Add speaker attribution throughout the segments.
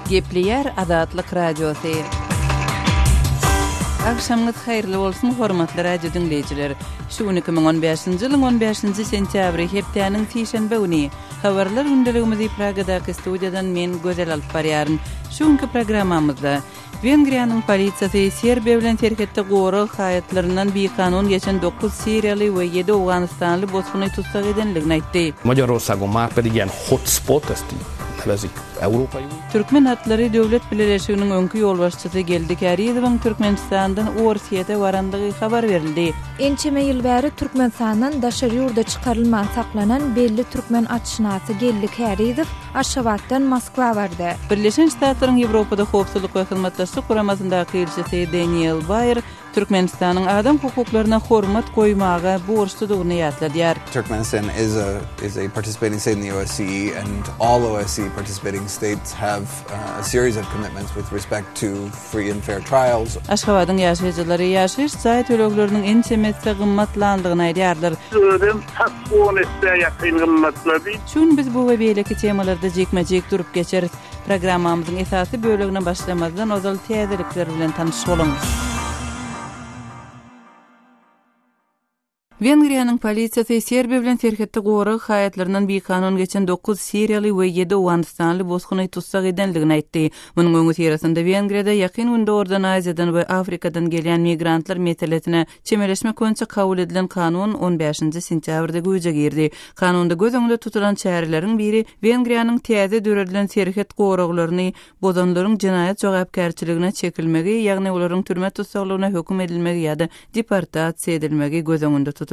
Speaker 1: Gepleýär Azatlyk Radiosy. Agşamyňyz haýyrly bolsun, hormatly radio diňleýjiler! Şu gün 2015-nji ýylyň 15-nji sentýabry, hepdäniň sişenbe güni. Habarlar gündeligimizi Pragadaky studiýadan men Gözel alyp barýaryn. Şu günki programmamyzda Wengriýanyň polisiýasy Serbiýa bilen serhetde gorag haýatlaryndan bikanun geçen dokuz siriýaly we ýedi owganystanly bosguny tussag edendigini aýtdy.
Speaker 2: Magyarországon már pedig ilyen hotspot, ezt így nevezik európai.
Speaker 1: Türkmen atlary döwlet bileleşiginiň öňki ýolbaşçysy Geldi Kärizowyň Türkmenistandan Orsýete barandygy habar berildi.
Speaker 3: Ençeme ýyl bäri Türkmenistandan daşary ýurda çykarylman saklanan belli türkmen atşynasy Geldi Kärizow Aşgabatdan Moskwa bardy.
Speaker 1: Birleşen Ştatlaryň Ýewropada Howpsuzlyk we Hyzmatdaşlyk Guramasyndaky ilçisi Deniel Baýer Türkmenistanyň adam hukuklaryna hormat goýmaga borçludygyny ýatladýar.
Speaker 4: Turkmenistan is a is a participating state in the OSCE and all OSCE participating states have a series of commitments with respect to free and fair trials.
Speaker 1: Aşgabadyň ýaşaýjylary ýaşaýyş jaý tölegleriniň ençeme esse gymmatlandygyny aýdýarlar.
Speaker 5: Özem tas on essä ýakyn gymmatlady.
Speaker 1: Şu gün biz bu we beýleki temalarda jikme-jik durup geçeris. Programmamyzyň esasy bölegine başlamazdan ozal täzelikler bilen tanyş boluň. Wengriýanyň polisiýasy Serbiýa bilen serhetde gorag haýatlaryndan bikanun geçen dokuz siriýaly we ýedi owganystanly bosguny tussag edendigini aýtdy. Munuň öňüsyrasynda Wengriýada Ýakyn Gündogardan, Aziýadan we Afrikadan gelýän migrantlar meselesine çemeleşmek boýunça kabul edilen kanun on bäşinji sentýabrda güýje girdi. Kanunda göz öňünde tutulan çäreleriň biri Wengriýanyň täze döredilen serhet goraglaryny bozanlaryň jenaýat jogapkärçiligine çekilmegi, ýagny olaryň türme tussaglygyna höküm edilmegi ýa-da deportasiýa edilmegi göz öňünde tutulýar.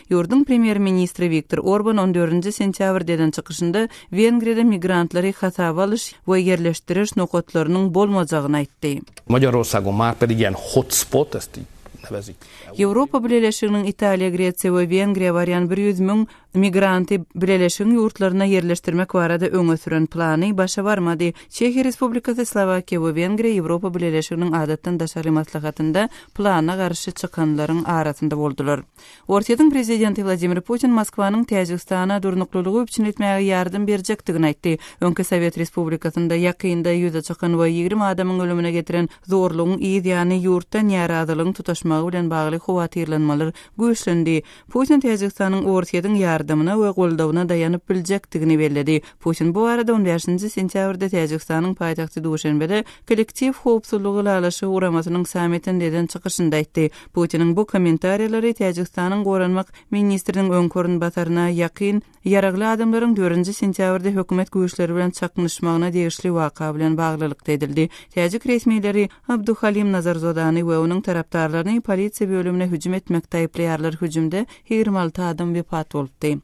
Speaker 1: Ýurduň premýer-ministri Wiktor Orban on dördünji sentýabrda eden çykyşynda Wengriýada migrantlary hasaba alyş we ýerleşdiriş nokatlarynyň bolmajagyny aýtdy.
Speaker 2: Magyarországon már pedig ilyen hotspot, ezt így nevezik.
Speaker 1: Ýewropa Bileleşiginiň Italiýa, Gresiýa we Wengriýa barýan 100 müň migranty Bileleşigiň ýurtlaryna ýerleşdirmek barada öňe süren plany başa barmady. Çehiýa Respublikasy, Slowakiýa we Wengriýa Ýewropa Bileleşiginiň adatdan daşary maslahatynda plana garşy çykanlaryň arasynda boldular. Orsýetiň prezidenti Wladimir Putin Moskwanyň Täjigistana durnuklylygy üpjün etmäge ýardam berjekdigini aýtdy. Öňki sowet respublikasynda ýakynda ýüze çykan we 20 adamyň ölümine getiren zorlugyň yz ýany ýurtda närazylygyň tutaşmagy bilen bagly howatyrlanmalar güýçlendi. Putin Täjigistanyň Orsýetiň ýardamyna we goldawyna daýanyp biljekdigini belledi. Putin bu barada on bäşinji sentýabrda Täjigistanyň paýtagty Duşenbede Kollektiw howpsuzlygy ylalaşygy guramasynyň sammitinde eden çykyşynda aýtdy. Putiniň bu kommentariýalary Täjigistanyň goranmak ministriniň öňki orunbasaryna ýakyn Ýaragly adamlaryň dördünji sentýabrda hökümet güýçleri bilen çaknyşmagyna degişli waka bilen baglylykda edildi. Täjik resmileri Abduhalim Nazarzodany we onuň tarapdarlaryny polisiýa bölümine hüjüm etmekde aýyplaýarlar, hüjümde 26 adam wepat bolupdy.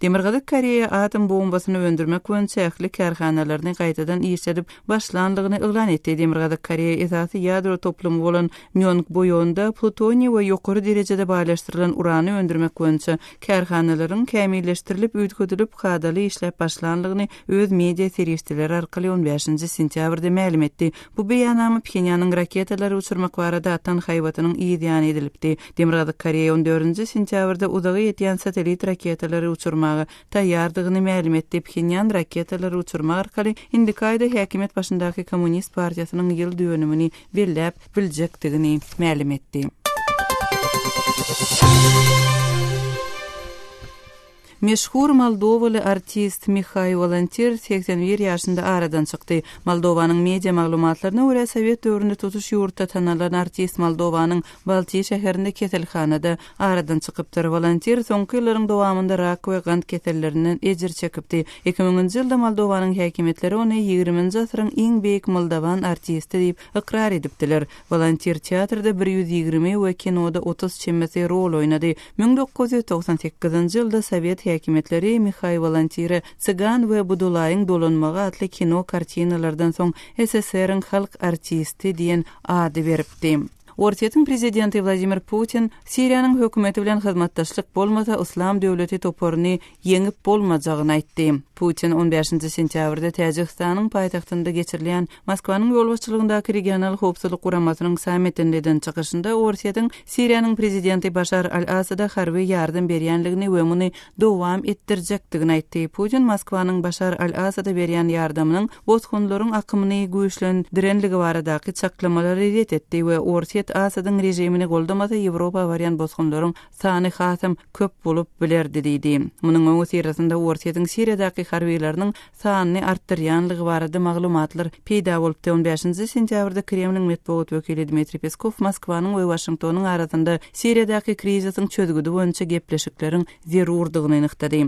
Speaker 1: Demirgazyk Koreýa atom bombasyny öndürmek boýunça ähli kärhanalaryny gaýtadan işledip başlandygyny yglan etdi. Demirgazyk Koreýa esasy ýadro toplumy bolan Mýongboýonda plutoniý we ýokary derejede baýlaşdyrylan urany öndürmek boýunça kärhanalaryň kämilleşdirilip, üýtgedilip, kadaly işläp başlandygyny öz media serişdeleri arkaly on bäşinji sentýabrda mälim etdi. Bu beýannama Phenýanyň raketalary uçurmak barada atan haýbatynyň yz ýany edilipdi. Demirgazyk Koreýa on dördünji sentýabrda uzaga ýetýän satellit raketalary uçurmaga taýýardygyny mälim etdi. Phenýan raketalary uçurmak arkaly indiki aýda häkimiýet başyndaky Kommunist partiýasynyň ýyl dönümini belläp biljekdigini mälim etdi. Meşhur moldowaly artist Mihaý Wolantir 81 ýaşynda aradan çykdy. Moldowanyň media maglumatlaryna görä, sowet döwründe tutuş ýurtda tanalan artist Moldowanyň Balti şäherinde keselhanada aradan çykypdyr. Wolantir soňky ýyllaryň dowamynda rak we gant kesellerinden ejir çekipdi. Iki müňünji ýylda Moldowanyň häkimiýetleri ony ýigriminji asyryň iň beýik moldowan artisti diýip ykrar edipdiler. Wolantir teatrda 120 we kinoda 30 çemesi rol oýnady. 1998-nji ýylda sowet häkimiýetleri Mihaý Wolantire Cygan we Budulaýyň dolanmagy atly kino kartinalardan soň SSR-iň halk artisti diýen ady beripdi. Orsýetiň prezidenti Wladimir Putin Siriýanyň hökümeti bilen hyzmatdaşlyk bolmasa, Yslam döwleti toparyny ýeňip bolmajagyny aýtdy. Putin on bäşinji sentýabrda Täjigistanyň paýtagtynda geçirilýän Moskwanyň ýolbaşçylygyndaky Regional howpsuzlyk guramasynyň sammitinde eden çykyşynda Orsýetiň Siriýanyň prezidenti Başar al-Asada harby ýardam berýänligini we muny dowam etdirjekdigini aýtdy. Putin Moskwanyň Başar al-Asada berýän ýardamynyň bosgunlaryň akymyny güýçlendirenligi baradaky çaklamalary ret etdi we Orsýet Asadyň režimini goldamasa Ýewropa barýan bosgunlaryň sany hasam köp bolup bilerdi diýdi. Munuň öňüsyrasynda Orsýetiň Siriýadaky harbylarynyň sanyny artdyrýanlygy barada maglumatlar peýda bolupdy. On bäşinji sentýabrda Kremliň metbugat wekili Dmitriý Peskow Moskwanyň we Waşingtonyň arasynda Siriýadaky krizisiň çözgüdi boýunça gepleşikleriň zerurdygyny nygtady.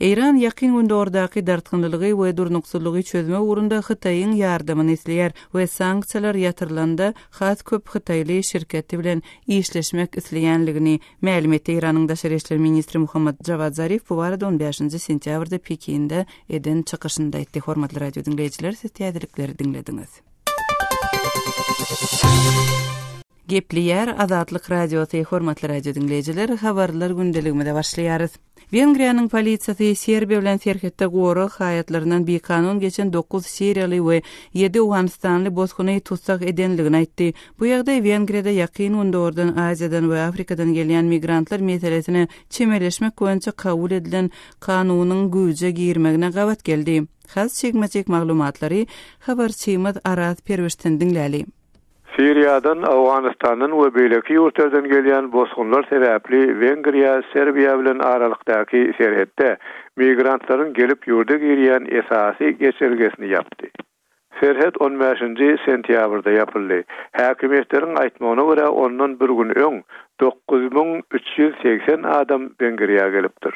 Speaker 1: Eýran Ýakyn Gündogardaky dartgynlylygy we durnuksyzlygy çözmek ugrunda Hytaýyň ýardamyny isleýär we sanksiýalar ýatyrylanda has köp hytaýly şirketi bilen işleşmek isleýänligini mälim etdi. Eýranyň daşary işler ministri Muhammad Jawad Zarif bu barada on bäşinji sentýabrda Pekinde eden çykyşynda aýtdy. Hormatly radio diňleýjiler, siz täzelikleri diňlediňiz. Gepleýär Azatlyk Radiosy, Hormatly radio diňleýjiler, habarlar gündeligimize başlaýarys. Wengriýanyň polisiýasy Serbiýa bilen serhetde gorag haýatlaryndan bikanun geçen dokuz siriýaly we ýedi owganystanly bosguny tussag edenligini aýtdy. Bu ýagdaý Wengriýada Ýakyn Gündogardan, Aziýadan we Afrikadan gelýän migrantlar meselesine çemeleşmek boýunça kabul edilen kanunyň güýje girmegine gabat geldi. Has jikme-jik maglumatlary habarçymyz Araz Perwişden diňläli.
Speaker 6: Siriýadan, Owganystandan we beýleki ýurtlardan gelýän bosgunlar sebäpli Wengriýa Serbiýa bilen aralykdaky serhetde migrantlaryň gelip ýurda girýän esasy geçelgesini ýapdy. Serhet on bäşinji sentýabrda ýapyldy. Häkimiýetleriň aýtmagyna görä, ondan bir gün öň 9380 adam Wengriýa gelipdir.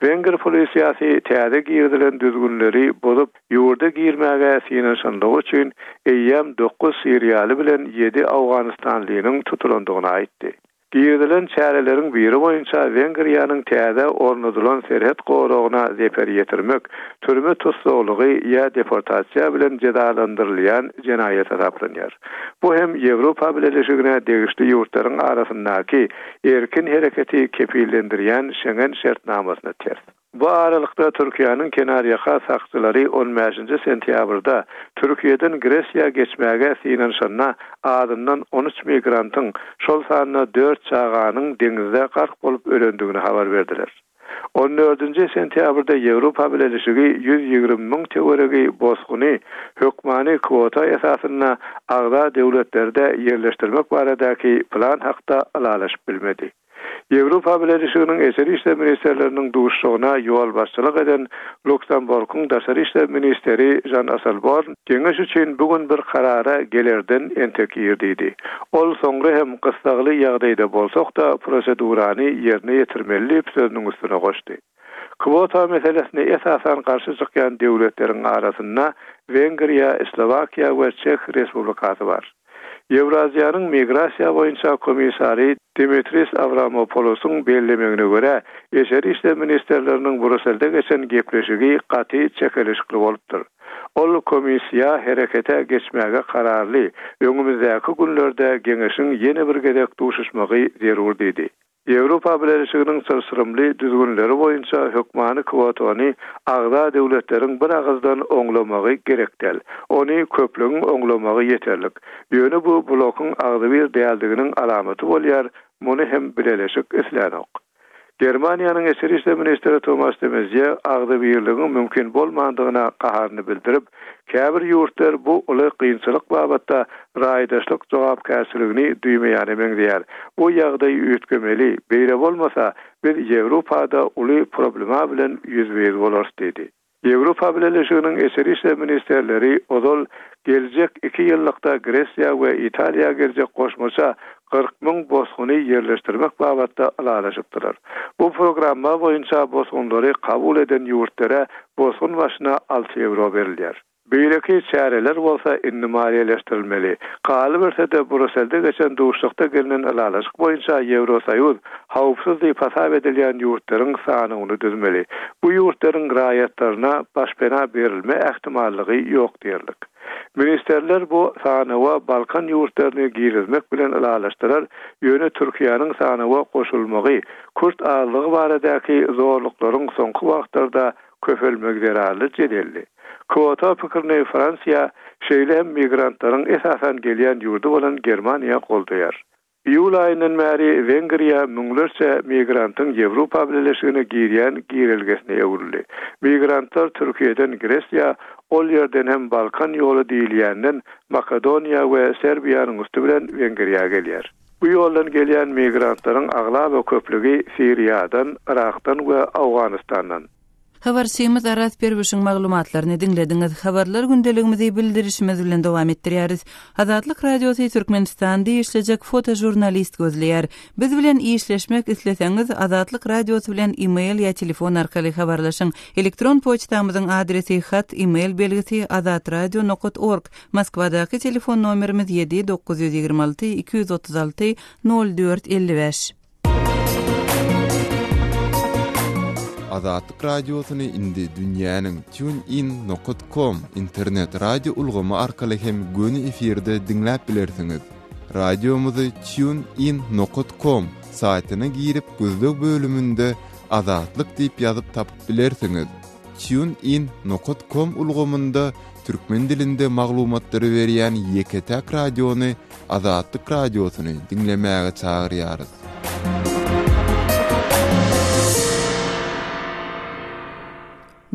Speaker 6: Wenger polisiýasy täze girizilen düzgünleri bozup, ýurda girmäge synanyşanlygy üçin eýýäm dokuz siriýaly bilen ýedi owganystanlynyň tutulandygyny aýtdy. Girizilen çäreleriň biri boýunça Wengriýanyň täze ornadylan serhet goragyna zeper ýetirmek türme tussaglygy ýa deportasiýa bilen jezalandyrylýan jenaýat hasaplanýar. Bu hem Ýewropa Bileleşigine degişli ýurtlaryň arasyndaky erkin hereketi kepillendirýän Şengen şertnamasyna ters. Bu aralykda Türkiýäniň kenarýaka sakçylary on bäşinji sentýabrda Türkiýeden Gresiýa geçmäge synanyşanda azyndan on üç migrantyň, şol sanda dört çaganyň deňizde gark bolup ölendigini habar berdiler. On dördünji sentýabrda Ýewropa Bileleşigi 120 töweregi bosguny hökmany kwota esasynda agza döwletlerde ýerleşdirmek baradaky plan hakda ylalaşyp bilmedi. Ýewropa Bileleşiginiň içeri işler ministrleriniň duşuşygyna ýolbaşçylyk eden Luksemburgyň daşary işler ministri Žan Asselborn geňeş üçin bu gün bir karara gelerden entek ir diýdi. Ol soňra hem gyssagly ýagdaýda bolsak-da, prosedurany ýerine ýetirmeli diýip, sözüniň üstüne goşdy. Kwota meselesine esasan garşy çykýan döwletleriň arasynda Wengriýa, Slowakiýa we Çeh Respublikasy bar. Ýewraziýanyň migrasiýa boýunça komissary Dimitris Awramopoulosyň bellemegine görä, içeri işler ministrleriniň Bruselde geçen gepleşigi gaty çekeleşikli bolupdyr. Ol komissiýa herekete geçmäge kararly, öňümizdäki günlerde geňeşiň ýene bir gezek duşuşmagy zerur diýdi. Ýewropa Bileleşiginiň çylşyrymly düzgünleri boýunça hökmany kwotany agza döwletleriň bir agyzdan oňlamagy gerek däl. Ony köplügiň oňlamagy ýeterlik. Ýöne bu blokuň agzybir däldiginiň alamaty bolýar, muny hem Bileleşik islänok. Germaniýanyň içeri işler ministri Tomas de Maizière agzybirligiň mümkin bolmandygyna gaharyny bildirip, käbir ýurtlar bu uly kynçylyk babatda raýdaşlyk jogapkärçiligini duýmaýana meňzeýär. Bu ýagdaý üýtgemeli, beýle bolmasa, biz Ýewropada uly problema bilen ýüzbe-ýüz bolarys diýdi. Ýewropa Bileleşiginiň içeri işler ministrleri ozal geljek iki ýyllykda Gresiýa we Italiýa geljek goşmaça 40 müň bosguny ýerleşdirmek babatda ylalaşypdylar. Bu programma boýunça bosgunlary kabul eden ýurtlara bosgun başyna alty ýewro berilýär. Beýleki çäreler bolsa indi maliýeleşdirilmeli. Galyberse-de, Brusselde geçen duşuşykda gelnen ylalaşyk boýunça Ýewrosoýuz howpsuz diýip hasap edilýän ýurtlaryň sanawyny düzmeli. Bu ýurtlaryň raýatlaryna başpena berilme ähtimallygy ýok diýerlik. Ministrler bu sanawa Balkan ýurtlaryny girizmek bilen ylalaşdylar, ýöne Türkiýäniň sanawa goşulmagy kürt azlygy baradaky zorluklaryň soňky wagtlarda köpelmegi zerarly jedelli. Kwota pikirini Fransiýa, şeýle hem migrantlaryň esasan gelýän ýurdy bolan Germaniýa goldaýar. Iýul aýyndan bäri Wengriýa müňlerçe migrantyň Ýewropa Bileleşigine girýän girelgesine öwrüldi. Migrantlar Türkiýeden Gresiýa, ol ýerden hem Balkan ýoly diýilýänden Makedoniýa we Serbiýanyň üsti bilen Wengriýa gelýär. Bu ýoldan gelýän migrantlaryň aglaba köplügi Siriýadan, Yrakdan we Owganystandan.
Speaker 1: Habarçymyz Araz Perwişiň maglumatlaryny diňlediňiz. Habarlar gündeligimizi bildirişimiz bilen dowam etdirýäris. Azatlyk Radiosy Türkmenistanda işlejek fotožurnalist gözleýär. Biz bilen işleşmek isleseňiz, Azatlyk Radiosy bilen e-mail ýa telefon arkaly habarlaşyň. Elektron poçtamyzyň adresi hat, e-mail belgisi azatradio nokat org, Moskwadaky telefon nomerimiz 7 926 236 04 55.
Speaker 7: Azatlyk Radiosyny indi dünýäniň TuneIn nokat com internet radio ulgamy arkaly hem göni efirde diňläp bilersiňiz. Radiomyzy TuneIn nokat com saýtyna girip gözleg bölüminde Azatlyk diýip ýazyp tapyp bilersiňiz. TuneIn nokat com ulgamynda türkmen dilinde maglumatlary berýän ýeke-täk radiony Azatlyk Radiosyny diňlemäge çagyrýarys.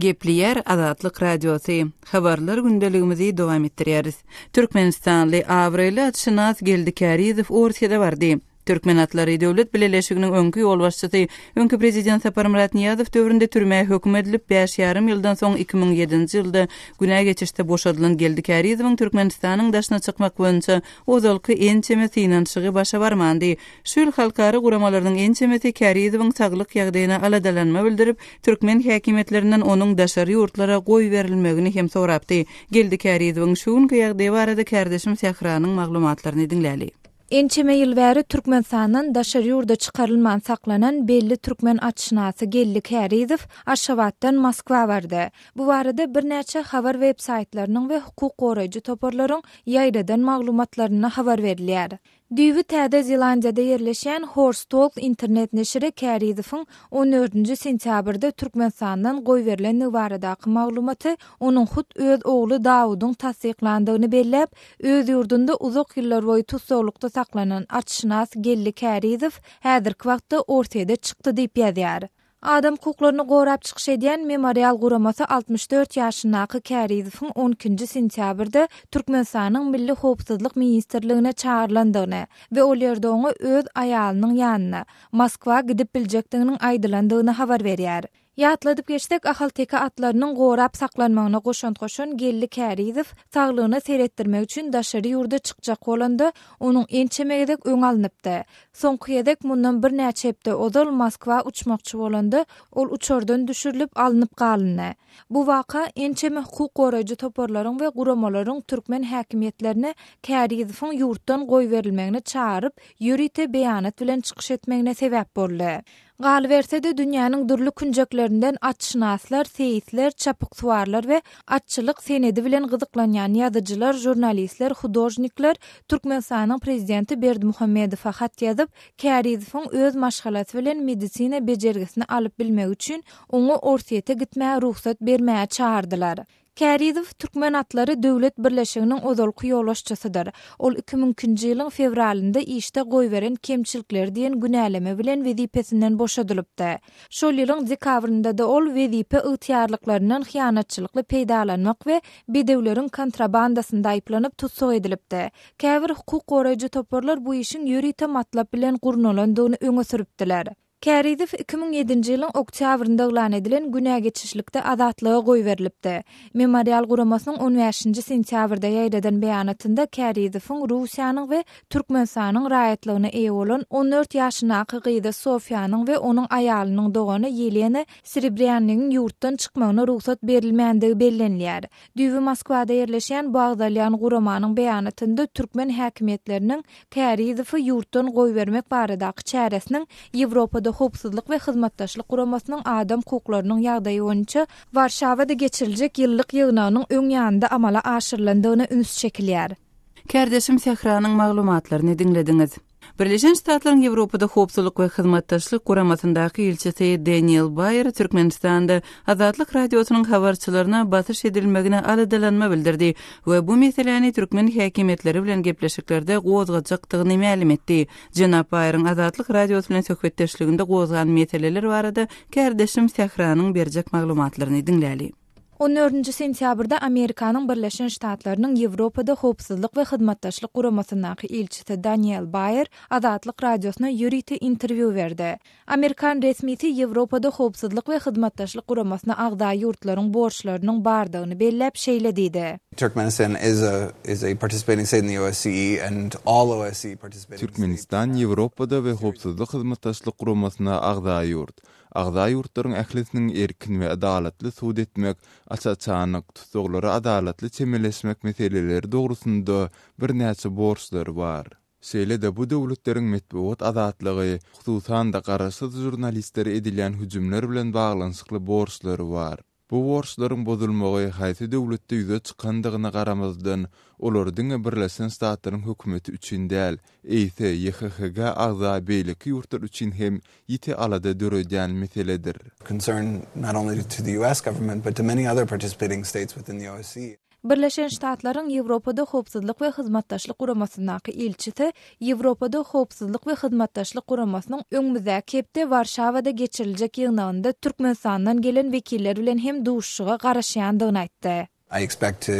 Speaker 1: Gepleýär Azatlyk Radiosy, Habarlar gündeligimizi dowam etdirýäris. Türkmenistanly abraýly atşynas Geldi Kärizow Orsýede bardy. Türkmen atlary döwlet bileleşiginiň öňki ýolbaşçysy, öňki prezident Saparmyrat Nyýazow döwründe türmä höküm edilip, bäş ýarym ýyldan soň 2007-nji ýylda günä geçişde boşadylan Geldi Kärizowyň Türkmenistanyň daşyna çykmak boýunça ozalky ençeme synanyşygy başa barmandy. Şu ýyl halkara guramalarynyň ençemesi Kärizowyň saglyk ýagdaýyna aladalanma bildirip, türkmen häkimiýetlerinden onuň daşary ýurtlara goýberilmegini hem sorapdy. Geldi Kärizowyň şu günki ýagdaýy barada kärdeşim Sähranyň maglumatlaryny diňläli.
Speaker 3: Ençeme ýyl bäri Türkmenistandan daşary ýurda çykarylman saklanan belli türkmen atşynasy Geldi Kärizow Aşgabatdan Moskwa bardy. Bu barada birnäçe habar web-saýtlarynyň we hukuk goraýjy toparlaryň ýaýradan maglumatlarynda habar berilýär. Düýbi Täze Zelandiýada ýerleşýän Horse Talk internet neşiri Kärizowyň on dördünji sentýabrda Türkmenistandan goýberilendigi baradaky maglumaty onuň hut öz ogly Dawudyň tassyklandygyny belläp, Öz ýurdunda uzak ýyllar boýy tussaglykda saklanan atşynas Geldi Kärizow häzirki wagtda Orsýede çykdy diýip ýazýar. Adam hukuklaryny gorap çykyş edýän Memorial guramasy 64 ýaşyndaky Kärizowyň on ikinji sentýabrda Türkmenistanyň Milli howpsuzlyk ministrligine çagyrylandygyny we ol ýerde oňa öz aýalynyň ýanyna, Moskwa gidip biljekdiginiň aýdylandygyny habar berýär. Ýatladyp geçsek, ahalteke atlarynyň gorap saklanmagyna goşant goşan Geldi Kärizow saglygyna seretdirmek üçin daşary ýurda çykjak bolanda, onuň ençeme gezek öňi alnypdy. Soňky gezek mundan birnäçe hepde ozal Moskwa uçmakçy bolanda, ol uçardan düşürilip alnyp galyndy. Bu waka ençeme hukuk goraýjy toparlaryň we guramalaryň türkmen häkimiýetlerine Kärizowyň ýurtdan goýberilmegine çagyryp, ýörite beýanat bilen çykyş etmegine sebäp boldy. Galyberse-de, dünýäniň dürli künjeklerinden atşynaslar, seýisler, çapyksuwarlar we atçylyk senedi bilen gyzyklanýan ýazyjylar, žurnalistler, hudožnikler Türkmenistanyň prezidenti Berdimuhamedowa hat ýazyp, Kärizowyň öz maşgalasy bilen medisina bejergisini alyp bilmegi üçin oňa Orsýete gitmäge rugsat bermäge çagyrdylar. Kärizow Türkmen atlary döwlet birleşiginiň ozalky ýolbaşçysydyr. Ol 2002-nji ýylyň fewralynda işde goýberen kemçilikleri diýen günäleme bilen wezipesinden boşadylypdy. Şol ýylyň dekabrynda-da ol wezipe ygtyýarlyklaryndan hyýanatçylykly peýdalanmak we bedewleriň kontrabandasynda aýyplanyp tussag edilipdi. Käbir hukuk goraýjy toparlar bu işiň ýörite matlap bilen gurnalandygyny öňe sürüpdiler. Kärizow 2007-nji ýylyň oktýabrynda yglan edilen günä geçişlikde azatlyga goýberilipdi. Memorial guramasynyň on bäşinji sentýabrda ýaýradan beýanatynda Kärizowyň Russiýanyň we Türkmenistanyň raýatlygyna eýe bolan on dört ýaşyndaky gyzy Sofiýanyň we onuň aýalynyň dogany Ýelena Serebrýannigiň ýurtdan çykmagyna rugsat berilmändigi bellenilýär. Düýbi Moskwada ýerleşýän bu agzalýan guramanyň beýanatynda türkmen häkimiýetleriniň Kärizowy ýurtdan goýbermek baradaky çäresiniň Ýewropada Howpsuzlyk we Hyzmatdaşlyk Guramasynyň adam hukuklarynyň ýagdaýy boýunça Warşawada geçiriljek ýyllyk ýygnagynyň öň ýanynda amala aşyrylandygyna üns çekilýär.
Speaker 1: Kärdeşim Sähranyň maglumatlaryny diňlediňiz. Birleşen Ştatlaryň Ýewropada Howpsuzlyk we Hyzmatdaşlyk Guramasyndaky ilçisi Deniel Baýer Türkmenistanda Azatlyk Radiosynyň habarçylaryna basyş edilmegine aladalanma bildirdi we bu meseläni türkmen häkimiýetleri bilen gepleşiklerde gozgajakdygyny mälim etdi. Jenap Baýeriň Azatlyk Radiosy bilen söhbetdeşliginde gozgan meseleler barada kärdeşim Sähranyň berjek maglumatlaryny diňläli.
Speaker 3: On dördünji sentýabrda Amerikanyň Birleşen Ştatlarynyň Ýewropada Howpsuzlyk we Hyzmatdaşlyk Guramasyndaky ilçisi Daniel Baýer Azatlyk Radiosyna ýörite interwýu berdi. Amerikan resmisi Ýewropada Howpsuzlyk we Hyzmatdaşlyk Guramasyna agza ýurtlaryň borçlarynyň bardygyny belläp, şeýle diýdi.
Speaker 4: Turkmenistan is a is a participating state in the OSCE and all OSCE participating states.
Speaker 7: Türkmenistan Ýewropada we Howpsuzlyk Hyzmatdaşlyk Guramasyna agza ýurt. Agza ýurtlaryň ählisiniň erkin we adalatly sud etmek, aç-açanlyk, tussaglara adalatly çemeleşmek meseleleri dogrusynda birnäçe borçlary bar. Şeýle-de bu döwletleriň metbugat azatlygy, hususan-da garaşsyz žurnalistlere edilýän hüjümler bilen baglanyşykly borçlary bar. Bu borçlaryň bozulmagy haýsy döwletde ýüze çykandygyna garamazdan, olar diňe Birleşen Ştatlaryň hökümeti üçin däl, eýse YHHG agza beýleki ýurtlar üçin hem ýiti alada döredýän meseledir.
Speaker 4: Concern not only to the US government but to many other participating states within the OSCE.
Speaker 3: Birleşen Ştatlaryň Ýewropada Howpsuzlyk we Hyzmatdaşlyk Guramasyndaky ilçisi Ýewropada Howpsuzlyk we Hyzmatdaşlyk Guramasynyň öňümizdäki hepde Warşawada geçiriljek ýygnagynda Türkmenistandan gelen wekiller bilen hem duşuşyga garaşýandygyny aýtdy.
Speaker 4: I expect to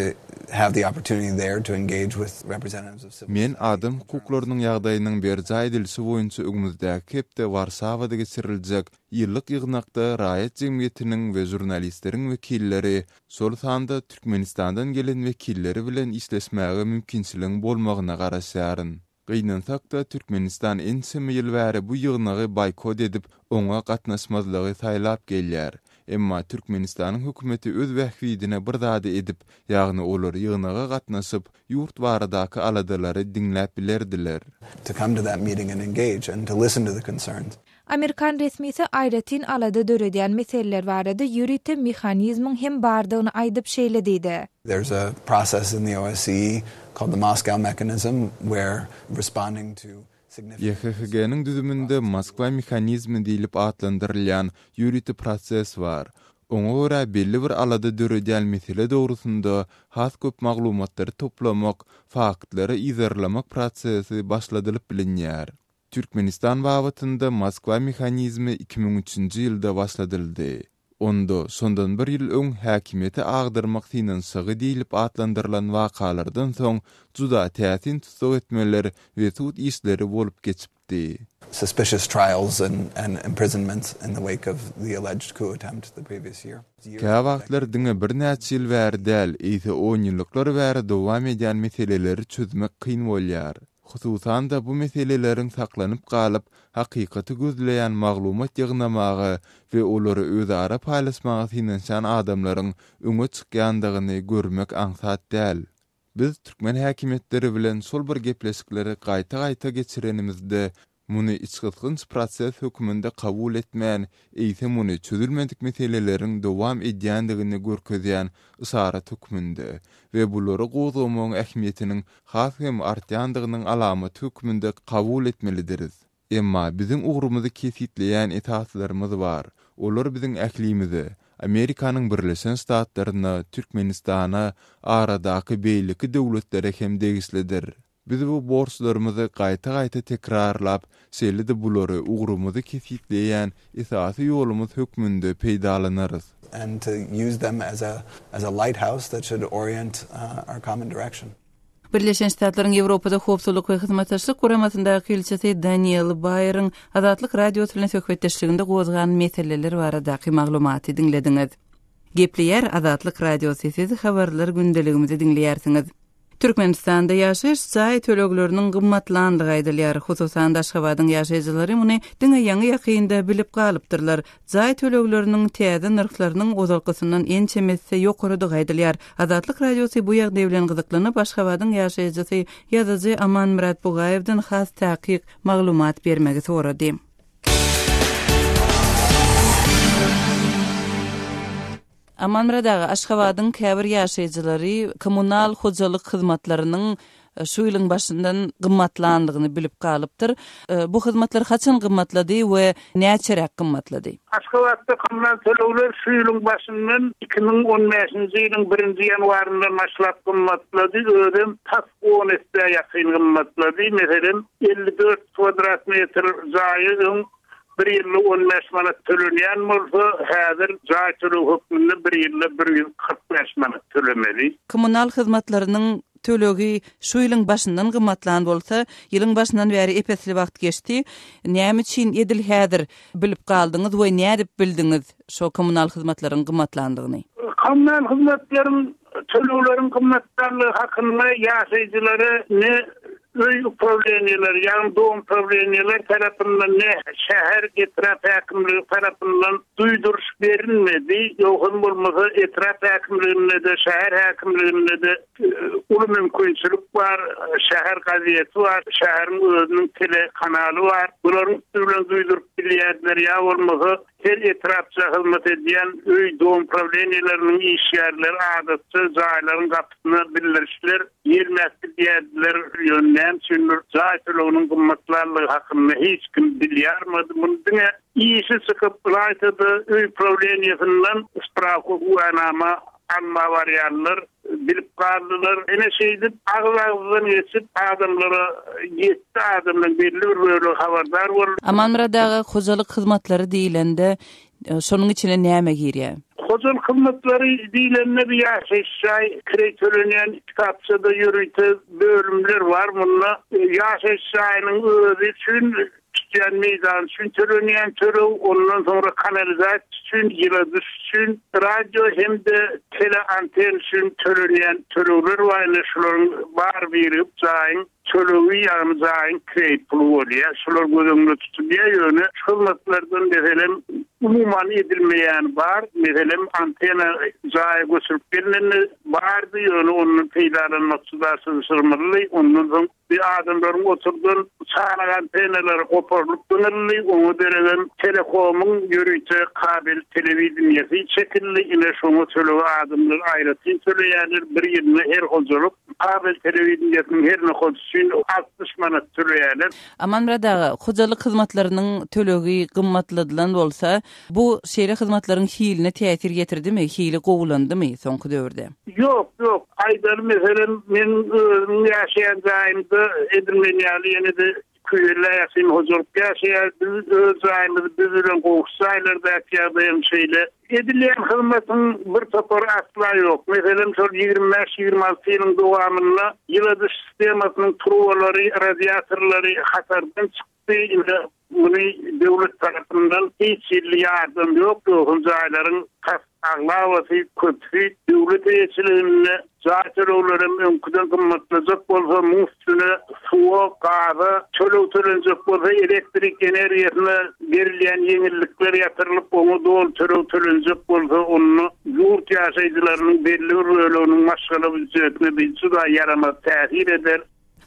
Speaker 4: have the opportunity there to engage with representatives of civil
Speaker 7: Men adam hukuklarynyň ýagdaýynyň berjaý edilişi boýunça öňümizdäki hepde Warşawada geçiriljek ýyllyk ýygnakda raýat jemgyýetiniň we žurnalistleriň wekilleri, şol sanda Türkmenistandan gelen wekilleri bilen işleşmäge mümkinçiligiň bolmagyna garaşýaryn. Gynansak-da, Türkmenistan ençeme ýyl bäri bu ýygnagy boýkot edip, oňa gatnaşmazlygy saýlap gelýär. Emma Türkmenistanyň hökümeti öz bähbidine bir zady edip, ýagny olar ýygnaga gatnaşyp, ýurt baradaky aladalary diňläp bilerdiler.
Speaker 4: To come to that meeting and engage and to listen to the concerns.
Speaker 3: Amerikan resmisi aýratyn alada döredýän meseleler barada ýörite mehanizmiň hem bardygyny aýdyp şeýle diýdi.
Speaker 4: There's a process in the OSCE called the Moscow Mechanism where responding to significant.
Speaker 7: YHHG-niň düzüminde Moskwa mehanizmi diýlip atlandyrylýan ýörite proses bar. Oňa görä belli bir alada döredýän mesele dogrusynda has köp maglumatlary toplamak, faktlary yzarlamak prosesi başladylyp bilinýär. Türkmenistan babatynda Moskwa mehanizmi 2003-nji ýylda başladyldy. Onda, şondan bir ýyl öň häkimiýeti agdarmak synanyşygy diýlip atlandyrylan wakalardan soň juda täsin tussag etmeler we sud işleri bolup geçipdi.
Speaker 4: Suspicious trials and imprisonments in the wake of the alleged coup attempt the previous year.
Speaker 7: Käwagtlar diňe birnäçe ýyl bäri däl, eýse onýyllyklar bäri dowam edýän meseleleri çözmek kyn bolýar. Hususan-da, bu meseleleriň saklanyp galyp, hakykaty gözleýän maglumat ýygnamaga we olary özara paýlaşmaga synanyşýan adamlaryň öňe çykýandygyny görmek aňsat däl. Biz türkmen häkimiýetleri bilen şol bir gepleşikleri gaýta-gaýta geçirenimizde, Muny içgysgynç proses hökmünde kabul etmän, eýse muny çözülmedik meseleleriň dowam edýändigini görkezýän yşarat hökmünde we bulary gozgamagyň ähmiýetiniň has hem artýandygynyň alamaty hökmünde kabul etmelidiris. Emma biziň ugrumyzy kesgitleýän esaslarymyz bar, olar biziň ählimize, Amerikanyň Birleşen Ştatlaryna, Türkmenistana, aradaky beýleki döwletlere hem degişlidir. Biz bu borçlarymyzy gaýta-gaýta tekrarlap, şeýle-de bulary ugrumyzy kesgitleýän esasy ýolumyz hökmünde peýdalanarys.
Speaker 4: And to use them as a as a lighthouse that should orient our common direction.
Speaker 1: Birleşen Ştatlaryň Ýewropada Howpsuzlyk we Hyzmatdaşlyk Guramasyndaky ilçisi Daniel Baýeriň Azatlyk Radiosy bilen söhbetdeşliginde gozgan meseleler baradaky maglumaty diňlediňiz. Gepleýär Azatlyk Radiosy, siz habarlar gündeligimizi diňleýärsiňiz. Türkmenistanda ýaşaýyş jaý tölegleriniň gymmatlandygy aýdylýar. Hususan-da, Aşgabadyň ýaşaýjylary muny diňe ýaňy-ýakynda bilip galypdyrlar. Jaý tölegleriniň täze nyrhlarynyň ozalkysyndan ençeme esse ýokarydygy aýdylýar. Azatlyk Radiosy bu ýagdaý bilen gyzyklanyp, Aşgabadyň ýaşaýjysy, ýazyjy Amanmyrat Bugaýewden has takyk maglumat bermegi sorady. Amanmyrat aga, Aşgabadyň käbir ýaşaýjylary kommunal hojalyk hyzmatlarynyň şu ýylyň başyndan gymmatlandygyny bilip galypdyr. Bu hyzmatlar haçan gymmatlady we näçeräk gymmatlady?
Speaker 5: Aşgabatda kommunal tölegler şu ýylyň başyndan, 2015-nji ýylyň birinji ýanwaryndan başlap gymmatlady, özem tas on essä ýakyn gymmatlady. Meselem, 54 kwadrat metr jaýa öň Bir ýylda 15 manat tölenýän bolsa, häzir jaý tölegi hökmünde bir ýylda 145 manat tölemeli.
Speaker 1: Kommunal hyzmatlarynyň tölegi şu ýylyň başyndan gymmatlan bolsa, ýylyň başyndan bäri ep-esli wagt geçdi. Näme üçin edil häzir bilip galdyňyz we nädip bildiňiz şo kommunal hyzmatlaryň gymmatlandygyny?
Speaker 5: Kommunal hyzmatlaryň tölegleriň gymmatlandygy hakynda ýaşaýjylara ne öý uprawleniýeleri, ýagny dom uprawleniýeler tarapyndan, ne şäher, etrap häkimligi tarapyndan duýduryş berilmedi. Ýogsam bolmasa etrap häkimliginde-de, şäher häkimliginde-de uly mümkinçilik bar, şäher gazeti bar, şäheriň özüniň telekanaly bar. Bularyň üsti bilen duýduryp bilýärdiler ýa bolmasa Her etrapça hyzmat edýän öý domprawleniýeleriniň işgärleri adatça jaýlaryň gapysyna bildirişler ýelmäp gidýärdiler, ýöne näme üçindir jaý töleginiň gymmatlanlygy hakynda hiç kim dil ýarmady. Muny diňe işi çykyp, ylaýta-da öý prawleniýesinden sprawka, güwänama alma barýanlar bilip galdylar. Ine şeýdip, agyz-agyzdan geçip, adamlara ýetdi, adamlaryň belli bir bölegi habardar boldy.
Speaker 1: Amanmyrat aga, hojalyk hyzmatlary diýlende, şonuň içine näme girýär?
Speaker 5: Hojalyk hyzmatlary diýlende, bir ýaşaýyş jaý kireý tölenýän kitapçada ýörite bölümler bar. Munda ýaşaýyş jaýynyň özi üçin Tutýan meýdany üçin tölenýän töleg, ondan soňra kanalizasiýa üçin, ýyladyş üçin, radio hem-de teleanten üçin tölenýän tölegler bar. Ine, şularyň bary birigip jaýyň tölegi, ýagny jaýyň kireý puly bolýar. Şular göz öňünde tutulýar. Ýöne şu hyzmatlardan, meselem, umuman edilmeýäni bar. Meselem, antena jaýa göçürip gelnende bardy, ýöne ondan peýdalanmak juda çylşyrymlydy. Ondan soň Bir adamlaryň oturdan çanak antennalary goparylyp zyňyldy, oňa deregem Telekomyň ýörite kabel telewideniýesi çekildi, ine şoňa tölegi adamlar aýratyn töleýärler, bir ýylda her hojalyk kabel telewideniýesiniň her nokady üçin 60 manat töleýärler.
Speaker 1: Amanmyrat aga, hojalyk hyzmatlarynyň tölegi gymmatladylan bolsa, bu şeýle hyzmatlaryň hiline täsir ýetirdimi, hili gowulandymy soňky döwürde?
Speaker 5: Ýok, ýok. Aýdaly, meselem, meniň özümiň ýaşaýan jaýymda edil men ýaly ýene-de 250 ýakyn hojalyk ýaşaýar. Biz öz jaýymyzy biz bilen goňşy jaýlardaky ýagdaýam şeýle. Edilýän hyzmatyň bir topary asla ýok. Meselem, şol 25-26 ýylyň dowamynda ýyladyş sistemasynyň turbalary, radiatorlary hatardan çykdy. Indi Muny döwlet tarapyndan hiç hili ýardam ýok, ýogsam jaýlaryň tas aglabasy, köpüsi döwlet eýeçiliginde, jaý töleglerem öňküden gymmatlajak bolsa, muň üstüne suwa, gaza töleg tölenjek bolsa, elektrik energiýasyna berilýän ýeňillikler ýatyrylyp, oňa doly töleg tölenjek bolsa, onda ýurt ýaşaýjylarynyň belli bir böleginiň maşgala býujetine bi juda ýaramaz täsir eder.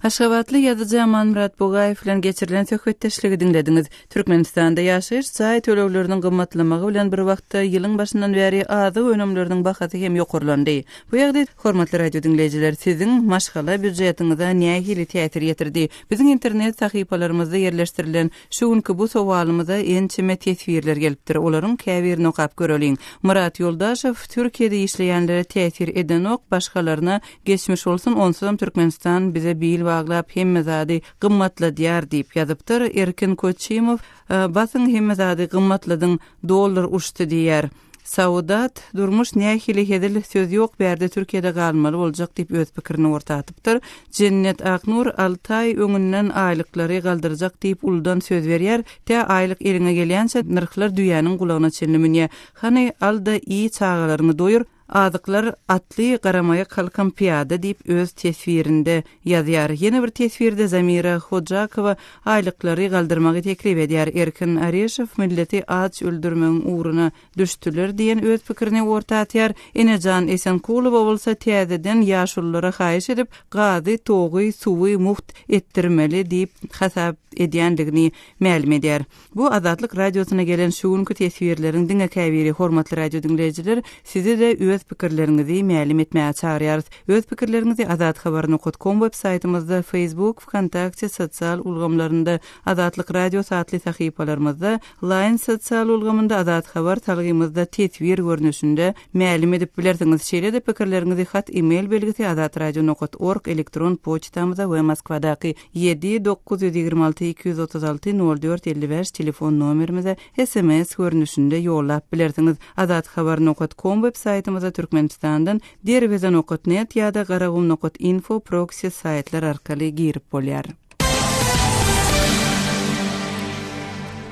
Speaker 1: Aşgabatly ýazyjy Amanmyrat Bugaýew bilen geçirilen söhbetdeşligi diňlediňiz. Türkmenistanda ýaşaýyş jaý tölegleriniň gymmatlamagy bilen bir wagtda ýylyň başyndan bäri azyk önümleriniň bahasy hem ýokarlandy. Bu ýagdaý, hormatly radio diňleýjiler, siziň maşgala býujetiňize nähili täsir ýetirdi? Biziň internet sahypalarymyzda ýerleşdirilen şu günki bu sowalymyza ençeme teswirler gelipdir. Olaryň käbirini okap göreliň. Myrat Ýoldaşow, Türkiýede işleýänlere täsir edenok, başgalaryna Geçmiş bolsun onsuzam Türkmenistan bize bil baglap hemme zady gymmatladýar diýip ýazypdyr Erkin Koçimow Basyň hemme zady gymmatladyň dollar uçdy diýýär. Saudat, Durmuş nähili hezil, söz ýok bärde Türkiýede galmaly boljak diýip öz pikirini orta atypdyr. Jennet Aknur, Alty aý öňünden aýlyklary galdyrjak diýip uludan söz berýär, tä aýlyk eliňe gelýänçä nyrhlar düýäniň gulagyna çenli münýä. Hany al-da iý çagalaryňy doýur, Azyklar atly garamaýak halkam pyýada diýip öz teswirinde ýazýar. Ýene bir teswirde Zamira Hojakowa aýlyklary galdyrmagy teklip edýär. Erkin Areşow milleti aç öldürmegiň ugruna düşdüler diýen öz pikirini orta atýar. Enejan Esenkulowa bolsa täzeden ýaşululara haýyş edip, gazy, togy, suwy mugt etdirmeli diýip hasap edýändigini mälim edýär. Bu Azatlyk Radiosyna gelen şu günki teswirleriň diňe käbiri, hormatly radio diňleýjiler, sizi-de öz pikirleriňizi mälim etmäge çagyrýarys. Öz pikirleriňizi azathabar nokat kom web saýtymyzda, Facebook, Wkontakte sosial ulgamlarynda, Azatlyk Radiosy atly sahypalarymyzda, Line sosial ulgamynda Azathabar salgymyzda teswir görnüşinde mälim edip bilersiňiz. Şeýle-de pikirleriňizi hat e-mail belgisi azatradio nokat org elektron poçtamyza we Moskwadaky 7 926 236 04 55 telefon nomerimize sms görnüşinde ýollap bilersiňiz. Azathabar nokat kom web saýtymyza Türkmenistandan Derweze nokat net ýa-da Garagum nokat info proksi saýtlar arkaly girip bolýar.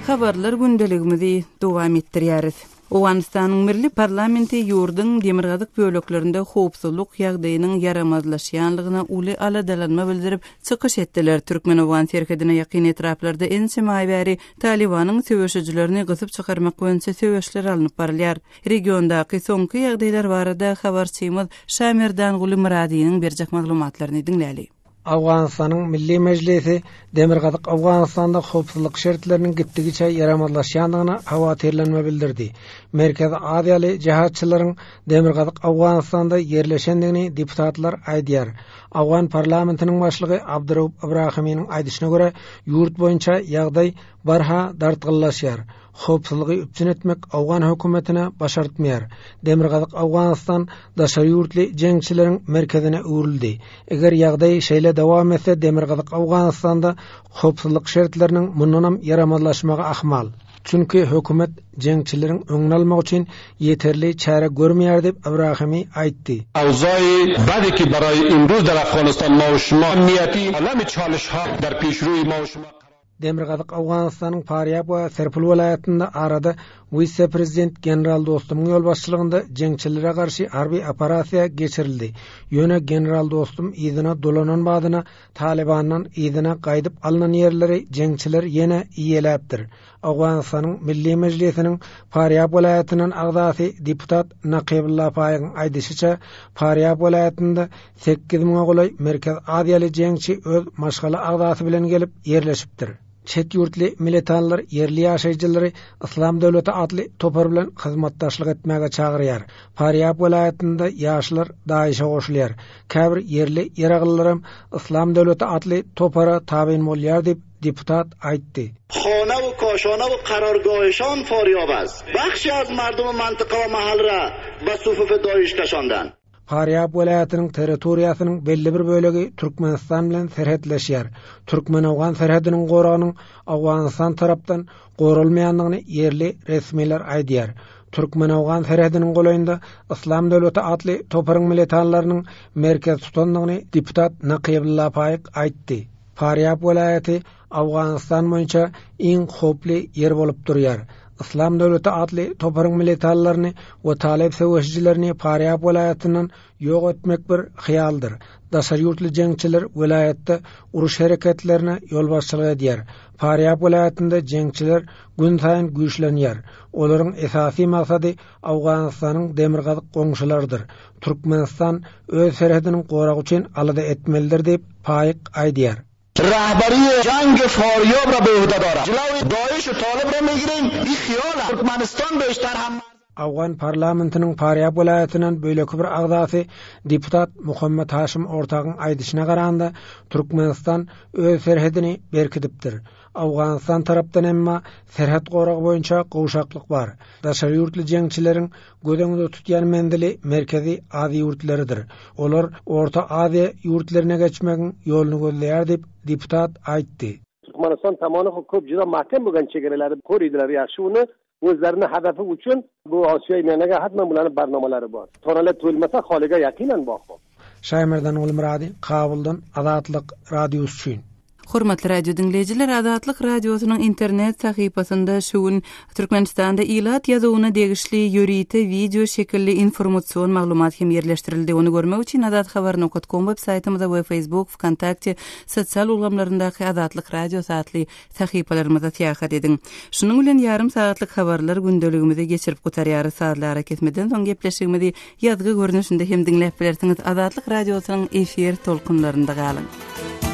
Speaker 1: Habarlar gündeligimizi dowam etdirýäris. Owganystanyň milli parlamenti ýurduň demirgazyk böleklerinde howpsuzlyk ýagdaýynyň ýaramazlaşýanlygyna uly aladalanma bildirip, çykyş etdiler. Türkmen-owgan serhedine ýakyn etraplarda ençeme aý bäri Talybanyň söweşijilerini gysyp çykarmak boýunça söweşler alnyp barylýar. Regiondaky soňky ýagdaýlar barada habarçymyz Şamerdanguly Myradynyň berjek maglumatlaryny diňläli.
Speaker 8: Owganystanyň Milli Mejlisi Demirgazyk Owganystanda howpsuzlyk şertleriniň gitdigiçe ýaramazlaşýandygyna howatyrlanma bildirdi. Merkezi Aziýaly jehatçylaryň Demirgazyk Owganystanda ýerleşendigini deputatlar aýdýar. Owgan parlamentiniň başlygy Abduraup Ibrahiminiň aýdyşyna görä, ýurt boýunça ýagdaý barha dartgynlaşýar. Howpsuzlygy üpjün etmek owgan hökümetine başartmaýar. Demirgazyk Owganystan daşary ýurtly jeňçileriň merkezine öwrüldi. Eger ýagdaý şeýle dowam etse, Demirgazyk Owganystanda howpsuzlyk şertleriniň mundanam ýaramazlaşmagy ahmal. Çünki hökümet jeňçileriň öňüni almak üçin ýeterli çäre görmeýär diýip, Ibrahimi aýtdy.
Speaker 9: Awzaý bady ki baraý imruz dar Afganistan ma we şuma amniýeti alami çalişha dar peşruý ma we şuma karar.
Speaker 8: Demirgazyk Owganystanyň Farýab we Serpul welaýatynda arada wise-prezident general Dostumyň ýolbaşçylygynda jeňçilere garşy harby operasiýa geçirildi. Ýöne general Dostum yzyna dolanan badyna Talybandan yzyna gaýdyp alnan ýerleri jeňçiler ýene eýeläpdir. Owganystanyň Milli Mejlisiniň Farýab welaýatyndan agzasy deputat Nakybulla Faýygyň aýdyşyça, Farýab welaýatynda Sekiz müňe golaý Merkezi Aziýaly jeňçi öz maşgala agzasy bilen gelip ýerleşipdir. Çet ýurtly militanlar ýerli ýaşaýjylary Yslam döwleti atly topar bilen hyzmatdaşlyk etmäge çagyrýar. Farýab welaýatynda ýaşlar DAIŞ-e goşulýar. Käbir ýerli ýaraglylaram Yslam döwleti atly topara tabyn bolýar diýip, deputat aýtdy.
Speaker 10: Hona we koşona we karargohişon Farýab ast. Bahşi az mardumy mantyka we mahal ra ba sufufe DAIŞ kaşondan.
Speaker 8: Farýab welaýatynyň territoriýasynyň belli bir bölegi Türkmenistan bilen serhetleşýär. Türkmen-owgan serhediniň goragynyň Owganystan tarapdan goralmaýandygyny ýerli resmiler aýdýar. Türkmen-owgan serhediniň golaýynda Yslam döwleti atly toparyň militanlarynyň merkez tutandygyny deputat Nakybulla Faýyk aýtdy. Farýab welaýaty Owganystan boýunça iň howply ýer bolup durýar. Yslam döwleti atly toparyň militanlaryny we talyp söweşijilerini Farýab welaýatyndan ýok etmek bir hyýaldyr. Daşary ýurtly jeňçiler welaýatda uruş hereketlerine ýolbaşçylyk edýär. Farýab welaýatynda jeňçiler günsaýyn güýçlenýär. Olaryň esasy maksady Owganystanyň demirgazyk goňşularydyr. Türkmenistan öz serhediniň goragy üçin alada etmelidir diýip, Paýyk aýdýar.
Speaker 10: Rahbary jang Farýab ra be uhde dara. Jilawê Daiş û Talib re megirin, bî xiyal e Turkmenistan bêşter hem marz.
Speaker 8: Owgan parlamentiniň Farýab welaýatyndan beýleki bir agzasy deputat Muhammet Haşim Ortagyň aýdyşyna garanda, Türkmenistan öz serhedini berkidipdir. Owganystan tarapdan emma serhet goragy boýunça gowşaklyk bar. Daşary ýurtly jeňçileriň Göz öňünde tutýan menzili Merkezi Aziýa ýurtlarydyr. Olar Orta Aziýa ýurtlaryna geçmegiň ýoluny gözleýär diýip, deputat aýtdy.
Speaker 11: Türkmenistan tomoni köp juda mahkem bo'lgan chegaralari ko'riydilar yaxshi uni. O'zlarini hadafi uchun bu Osiyo Miyonaga hatman bularni barnomalari bor. Tonalar to'lmasa xoliga yaqinan bor.
Speaker 8: Şaýmerdan Gulmyrady, Kabuldan Azatlyk Radiosy üçin.
Speaker 1: Hormatly radio diňleýjiler, Azatlyk Radiosynyň internet sahypasynda şu gün Türkmenistanda ilat ýazuwyna degişli ýörite wideo şekilli informasion maglumat hem ýerleşdirildi. Ony görmek üçin azathabar nokat kom web saýtymyza we Facebook, Wkontakte sosial ulgamlaryndaky Azatlyk Radiosy atly sahypalarymyza syýahat ediň. Şunuň bilen ýarym sagatlyk habarlar gündeligimizi geçirip gutarýarys. Sazly arakesmeden soň gepleşigimizi ýazgy görnüşinde hem diňläp bilersiňiz. Azatlyk Radiosynyň efir tolkunlarynda galyň.